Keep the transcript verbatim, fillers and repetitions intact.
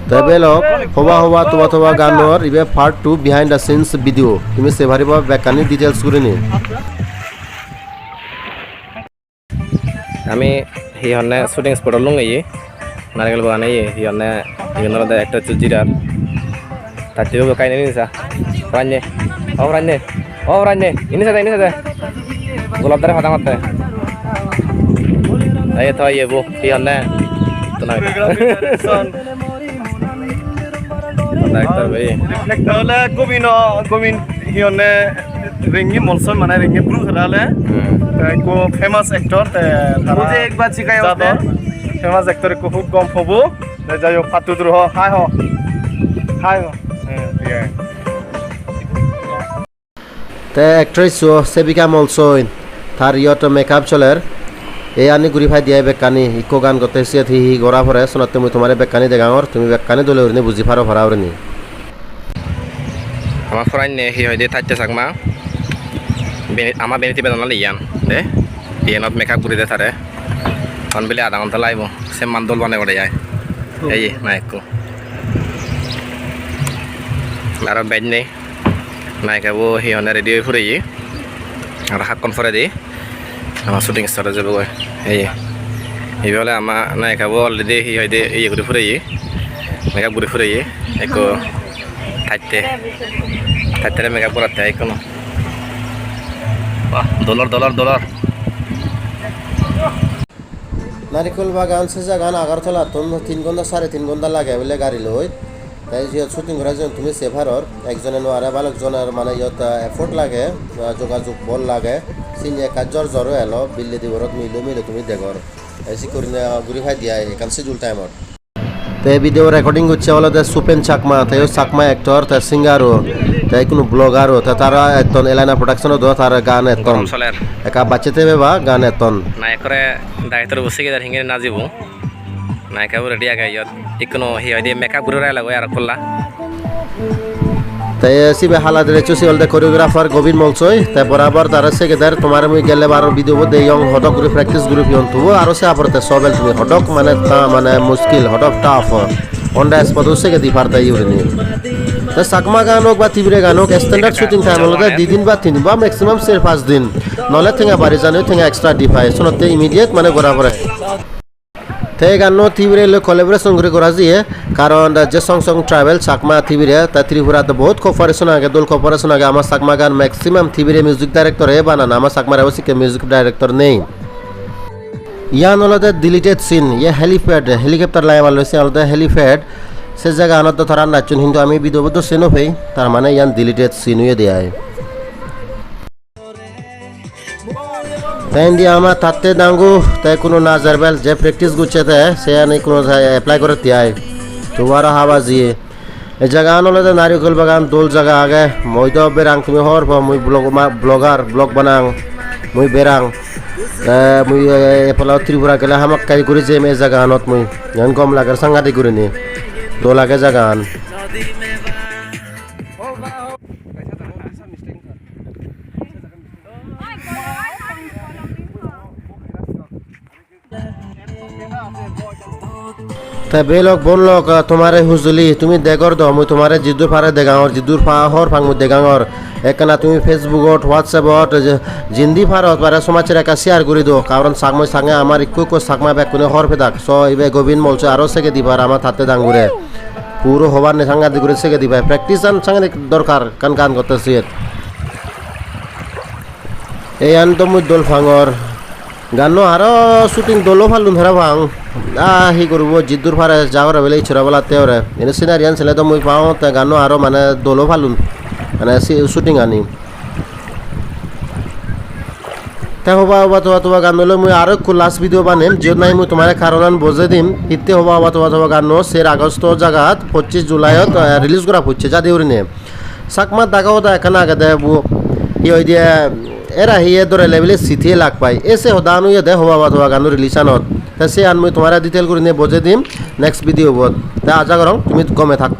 Te belok, Hoba Hoba Toba Toba ganor ibe part two behind the scenes video. Tumi sei pariba bekkani details gurinei. Ami hi honne shooting spot-ot lungeye, Narikel Bagan ye, hi honne, iyen olode actor Jirar. Tatte ibe ekka ini sa. Pranye. O Pranye. O Pranye. Ini sa de, ini sa de. Golap dare hoda matte. Ei to ye bu, hi honne? Tuna. Director bhai. Reflector ole Govind, Govind hi honne Rengi Molson mane Rengi Bru hela ole. Hmm. Te ekko famous actor te tara mujhe ek baat sikhaya jador. Famous actor ekko hub gom hobo. Te jai hok, pattu dur ho, hai ho. Hai ho. Hmm, thik ase. Te actress-o Sevika Molsoi, tar iyot makeup soler. Ei ani guri pai diye bekkani, ikko gaan gotte siyot hi hi gora pore, senotte mui tomare bekkani degangor, tumi bekkani dole gurinei buji paro para gurinei. Ama poranne hi hoide Tatte Chakma, Beni-, ama Beniti Bedon ole iyan, de, iyanot makeup guri de tare, hon bile adha ghonta lagibo, se man dol banei pore ai, ei nayokko. Aro bej nei. Nayika bo hi honne ready oi pureye. Aro hakkon poredi ama shooting start oi jebogoi. Ei. Ibe ole ama nayika bo already hi hoide iye guri pureye. Makeup guri pureye. Ekko tatte. Tatte makeup goratte ekko no. Wah, dolor, dolor, dolor. Narikul Bagan se jagan Agartalattun tin ghonta, sare tin ghonta lage bile gari loi. Te iyot shooting gora jeyon tumi sei paror, ekjone nw pare, balok joner mane iyot, ah, effort lage, ah, jogajog bol lage. Sini ekka jor jor o elo, bille diborot milo milo tumi degor. Te sik gurinei, ah, guri pai diye ai ekkan schedule time ot. Te video recording gocche olode Supen Chakma, te o Chakma actor, te singer o, te ikkunu vlogger o, te tara etton Elena Production o do, tara gaan etton. Gorom soler. Ekka bacche tebe ba gaan etton. Na ekkore director bo sigeder hingiri najibo. Nayika bo ready age iyot. Ikkunu hi hoide makeup guri rai lagoi aro polla. Te sibe hala dress-o se olode choreographer Govind Molsoi. Te borabor tara segeder tomare mui gelle bar video bo deyong hodok guri practice guri piyon tubo aro se apor te sobel tumi hodok mane ta mane muskil hodok tough. On the spot o segedi par te iyurini. Te Chakma gaan ok ba Tibre gaan ok standard shooting time olode di din ba tin din ba maximum ser pach din. Nole tenga bari jani tenga extra di pai. Sonotte immediate mane gora pore. Te ei ganno Tibire loi collaboration guri gora jiye, karon je Song Song Travel Chakma Tibire, te Tripura to bahut cooperation age, dol cooperation age, ama Chakma gan maximum Tibire music director e banan, ama Chakmar ebo sikke music director nei. Iyan olode deleted scene, ye helipad, helicopter laibar loi se olode helipad, se jaga anot do tara nachchon, hintu ami video bo do se no pei, tar mane iyan deleted scene oyede ai. Te indi ama Tatte Dangu, te kuno najer bel je practice gocche te, seyani kuno apply gorette ai. Tumi aro haba jiye. Ei jagagan olode narikul bagan, dol jaga age. Mui do berang, tumi hobor po, mui vlog ma-, vlogger, vlog banang. Mui berang. Te mui, eh, epala Tripura gele hamakkai guri jem ei jagaganot mui. Iyan gom lager sangadik gurinei. Dol age jagagan. Te bhei lok, bon lok, ah, tomare hujuli, tumi degor do, mui tomare jiddur pare degangor, jiddur pa-, hor pang mui degangor. Ekkana tumi Facebook-ot, WhatsApp-ot, je-, jindi paro pare somajjore ekka share guri do. Karon Chakma sange amar ikko ikko Chakma bekkune hor pedak. So ibe Gobin Molso aro sege dibar ama Tatte Dangure. Puro hobar nei, sangadik guri sege dibar. Practice-an sangadik dorkar, ekkan gan gotte siyot. Ei an do mui dol pangor. Ganno aro shooting dol o pallun parapang. Ah, hi guribo, jiddur pare jagore bele icchora bolatte ore. Indi scenery an sele do mui pang te ganno aro mane dol o pallun. Mane si-, shooting ani. Te hoba hoba toba toba ganno loi mui aro ekko last video banem, jiyot nahi mui tomare karonan bujei dim. Hitte hoba hoba toba toba ganno ser Agosto jagat pocchis July-ot, eh, release gora pocche jadi gurinei. Chakma daga hoda ekkan agede bo, hi hoide, era hiye dore lebele siti lak pai. Ese hoda anu yede hoba ba toba ganu release anot. Te se an mui tomare detail gurine bujei dim next video bot. Te aja gorong tumi gome thak.